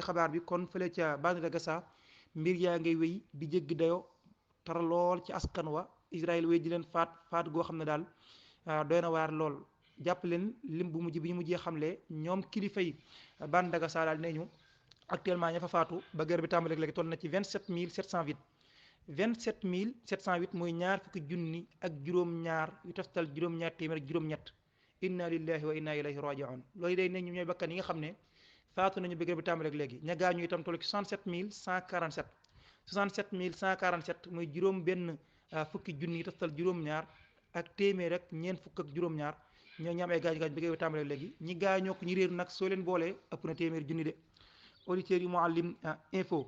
xabaar bi kon fële ca bande de Gaza mbir yaa ngay wéy di jéggi dayo tara lool ci askan wa Israël wéy di leen faat goo xam ne daal doy na waar lool jàpp leen lim bu mujj bi ñu mujjee xamle ñoom kilifa yi bande de Gaza daal nee ñu actuellement ña fa faatu ba guerre bi tàmbaleeg léegi toll na ci 27708 27708 mooy ñaar fukki junni ak juróom-ñaar yu toftal juróom-ñaar téeméer ak juróom-ñett inna lillahi wa inna ilayhi rajiun loolu day ne ñu ñooy bakkan yi nga xam ne faatu nañu ba guerre bi tàmbaleeg léegi ña gaañu itam toll ci 67147 67147 mooy juróom benn fukki junni yu toftal juróom-ñaar ak téeméer ak ñeent fukk ak juróom-ñaar ñoo ñam ay gaañu ba guerre bi tàmbaleeg léegi ñi gaañoo ko ñi réer nag soo leen boolee ëpp na téeméer junni de auditeurs yu Mouhalim info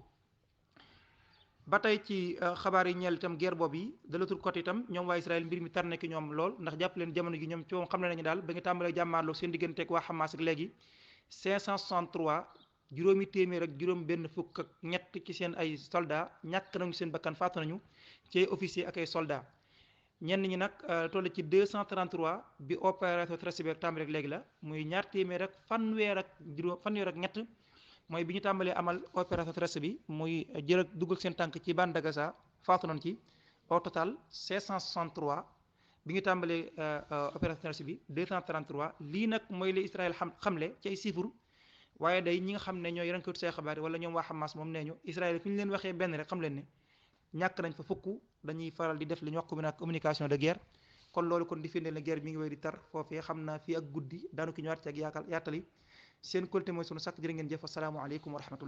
ba tey ci xabaar yi ñeel itam guerre boobu yi de l'autre côté itam ñoom waa Israël mbir mi tar na ki ñoom lool ndax jàpp leen jamono gi ñoom ci moom xam ne nañu daal ba nga tàmbalee jàmmaarloo seen digganteeg waa Hamas ak léegi 563 juróomi téeméer ak juróom benn fukk ak ñett ci seen ay soldats ñàkk nañu seen bakkan faatu nañu ci ay officiers ak ay soldats ñenn ñi nag toll ci 233 bi opération Trace bi tàmbaleeg léegi la muy ñaar téeméer ak fanweer ak ñett mooy bi ñu tàmbalee amal opération Trace bi muy jël ak dugg ak seen tànk ci bande de Gaza faatu nañ ci au total 563 bi ñu tàmbalee opération Trace bi 233 lii nag mooy li Israël xamle ci ay chiffres waaye day ñi nga xam ne ñooy rënkatu say xabaar yi wala ñoom waa Hamas moom nee ñu Israël fi ñu leen waxee benn rek xam leen ne ñàkk nañ fa fukk dañuy faral di def li ñuy wax communication de guerre kon loolu kon di firndeel ne guerre bi mi ngi wéy di tar foofee xam naa fii ak guddi daanu ki ñëwaat ci ak yaatali seen qualité mooy sunu sàkk jërë ngeen jëf assalaamu aleykum wa rahmatullah